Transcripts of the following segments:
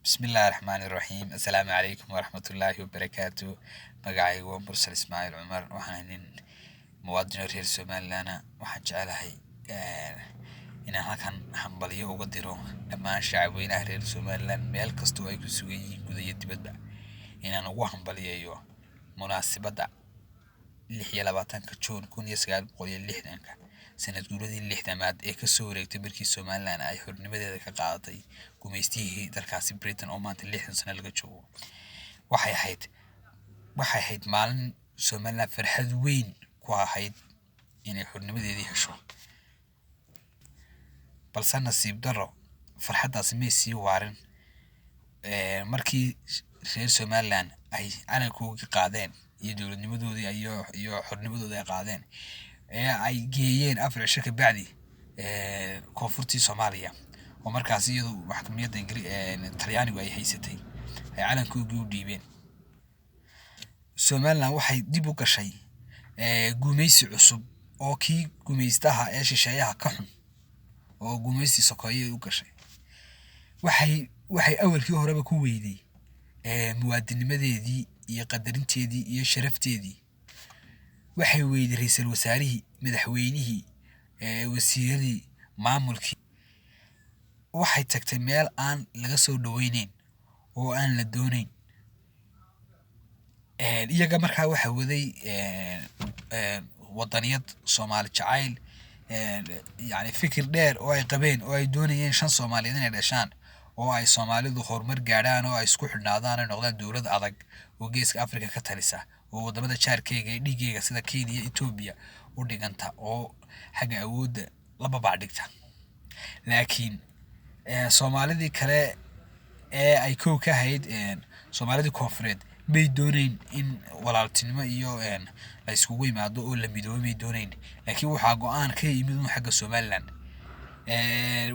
Bismillahi Raxmaani Raxiim. Assalaamu calaykum waraxmatullaahi wabarakaatu. Magacaygu waa Mursal Ismaaciil Cumar. Waxaan nin muwaadin reer Somaliland ah. Waxaan jecelahay inaan halkan hambalyo uga diro dhammaan shacabweynaha reer Somaliland, meel kastoo ay ku sugan yihiin, guda iyo dibadba, inaan ugu hambaliyeeyo munaasabadda 26-ka Juun 1960-ka, sanad guuradii 60aad ee kasoo wareegtay markii Somaliland ay xornimadeeda ka qaadatay gumaystihii dalkaasi Britain, oo maanta 60 sano laga joogo. Waxay ahayd maalin Somaliland farxad weyn ku ahayd inay xornimadeedii hesho, balse nasiib darro farxaddaasi may sii waarin. Markii reer Somaliland ay calankoogii qaadeen iyo dowladnimadoodii iyo xornimadoodii ay qaadeen ee ay geeyeen 4 cisho ka bacdi koonfurtii Soomaaliya, oo markaas iyadu maxkamiyadda Talyaanigu ay haysatay, ay calankoogii u dhiibeen, Somaliland waxay dib u gashay gumaysi cusub oo kii gumaystaha ee shisheeyaha ka xun, oo gumaysi sokeeye u gashay. Waxay awalkii horeba ku weyday muwaadinimadeedii iyo qadarinteedii iyo sharafteedii. Waxay weyday ra'iisul wasaarihii, madaxweynihii, wasiiradii, maamulkii. Waxay tagtay meel aan laga soo dhaweyneyn oo aan la dooneyn iyaga. Markaa waxaa waday wadaniyad, Soomaali jacayl, yacni fikir dheer oo ay qabeen oo ay doonayeen shan Soomaaliyeed inay dhashaan oo ay Soomaalidu horumar gaadhaan oo ay isku xidhnaadaan, ay noqdaan dowlad adag oo Geeska Afrika ka talisa, oo wadamada jaarkeyga ee dhiigeyga sida Kenya, Ethiopia u dhiganta oo xagga awoodda la babac dhigta. Laakiin Soomaalidii kale ee ay kow ka ahayd Soomaalidii koonfureed may dooneyn in walaaltinimo iyo la iskugu yimaado oo la midoobo, may dooneyn. Laakiin waxaa go'aan ka yimid un xagga Somaliland.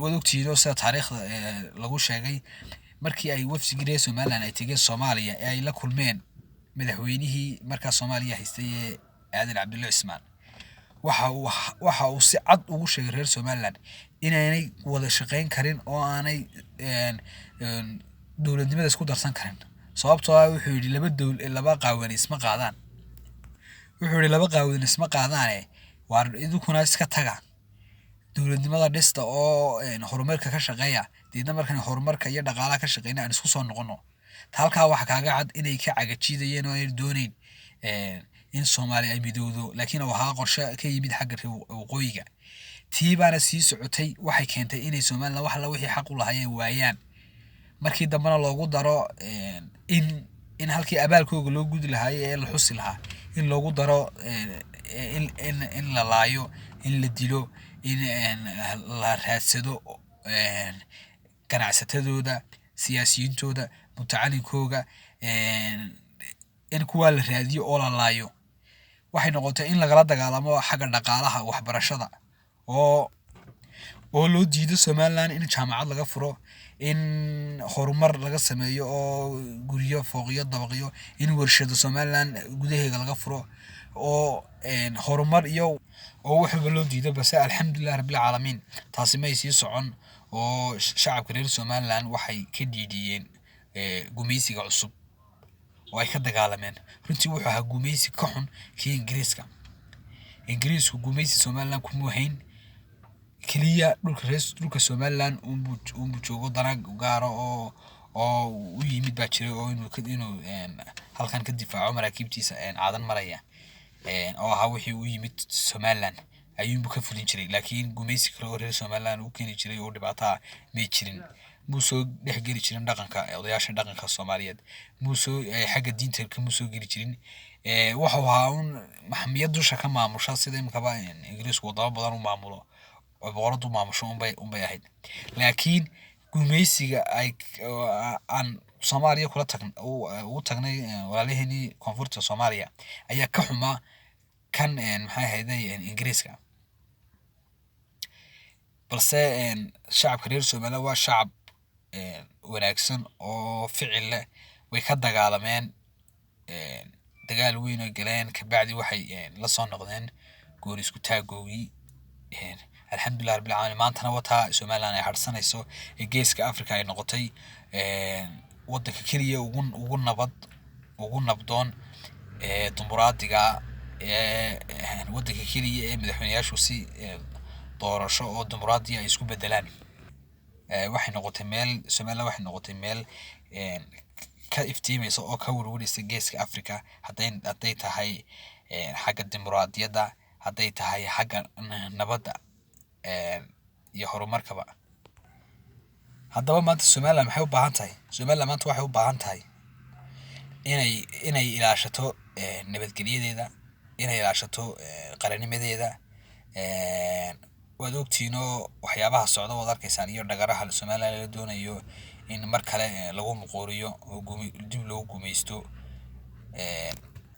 Waad ogtihiin oo sida taariikhda lagu sheegay, markii ay wafdigii reer Somaliland ay tegeen Soomaaliya ee ay la kulmeen madaxweynihii markaa Soomaaliya haystay ee Aadan Cabdulle Cismaan, waxa uu si cad ugu sheegay reer Somaliland inaanay wada shaqayn karin oo aanay dowladnimada isku darsan karin, sababtoo ah wuxuu yidhi laba dowl laba qaawan isma qaadaan. Wuxuu yidhi laba qaawan isma qaadaane, waar idinkuna iska taga, dowladnimada dhista oo horumarka ka shaqeeya, deedna markaan horumarka iyo dhaqaalaha ka shaqeyna aan isku soo noqono. Ta halkaa waxa kaaga cad inay ka cagajiidayeen oo aanay dooneyn in Soomaali ay midowdo, laakiin uu ahaa qorshe ka yimid xagga reer waqooyiga. Tii baana sii socotay. Waxay keentay inay Somaliland wax alla wixii xaq u lahaayeen waayaan. Markii dambena loogu daro in halkii abaalkooga loo gudi lahaayay ee la xusi lahaa, in loogu daro in la laayo, in la dilo, in la raadsado ganacsatadooda, siyaasiyiintooda, mutacalinkooga, in kuwaa la raadiyo oo la laayo. Waxay noqotay in lagala dagaalamo xagga dhaqaalaha, waxbarashada, oo loo diido Somaliland in jaamacad laga furo, in horumar laga sameeyo oo guryo, fooqyo, dabaqyo, in warshado Somaliland gudaheeda laga furo, oo horumar iyo oo wax walba loo diido. Balse alxamdulilah rabbil caalamiin, taasi may sii socon, oo shacabka reer Somaliland waxay ka dhiidhiyeen gumaysiga cusub oo ay ka dagaalameen. Runtii wuxuu ahaa gumaysi ka xun kii Ingiriiska. Ingiriisku gumaysi Somaliland kuma hayn keliya dhulka reer dhulka Somaliland unbuu joogo, dana gaara oo u yimid baa jiray, oo inuu halkan ka difaaco maraakiibtiisa Cadan maraya, oo ahaa wixii u yimid Somaliland ayuunbuu ka fulin jiray. Laakiin gumaysi kale oo reer Somaliland uu keeni jiray oo dhibaato ah may jirin. Muu soo dhex geli jirin dhaqanka odayaasha dhaqanka Soomaaliyeed, muu soo xagga diinta kamuu soo geli jirin. Wuxuu ahaa un maxmiyad dusha ka maamusha, sida imikaba Ingiriisku wadamo badan u maamulo oo boqoradu u maamusho unbay ahayd. Laakiin gumaysiga ay aan Soomaaliya kula tagn ugu tagnay walaalaheenii koonfurta Soomaaliya ayaa ka xumaa kan, maxay ahayday, Ingiriiska. Balse shacabka reer Somaliland waa shacab wanaagsan oo ficil leh. Way ka dagaalameen, dagaal weyn oo galeen kabacdi waxay la soo noqdeen gooni isku taagoogii. Alxamdulilah rabbil caalamiin. Maantana wataa Somaliland ay hadhsanayso ee Geeska Africa ay noqotay wadanka keliya ugu nabad, ugu nabdoon ee dimuqraadiga, ee wadanka keliya ee madaxweyneyaashu si doorasho oo dimuqraadi ay isku bedelaan. Waxay noqotay meel, Somaliland waxay noqotay meel ka iftiimaysa oo ka werwereysa Geeska Africa, hadday tahay xagga dimuqraadiyadda, hadday tahay xagga nabadda iyo horumarkaba. Haddaba maanta Somaliland maxay u baahan tahay? Somaliland maanta waxay u baahan tahay inay ilaashato nabadgelyadeeda, inay ilaashato qarannimadeeda. Waad ogtihiin oo waxyaabaha socda waad arkaysaan iyo dhagaraha Somaliland laga doonayo in mar kale lagu muquuriyo oo dib loogu gumaysto.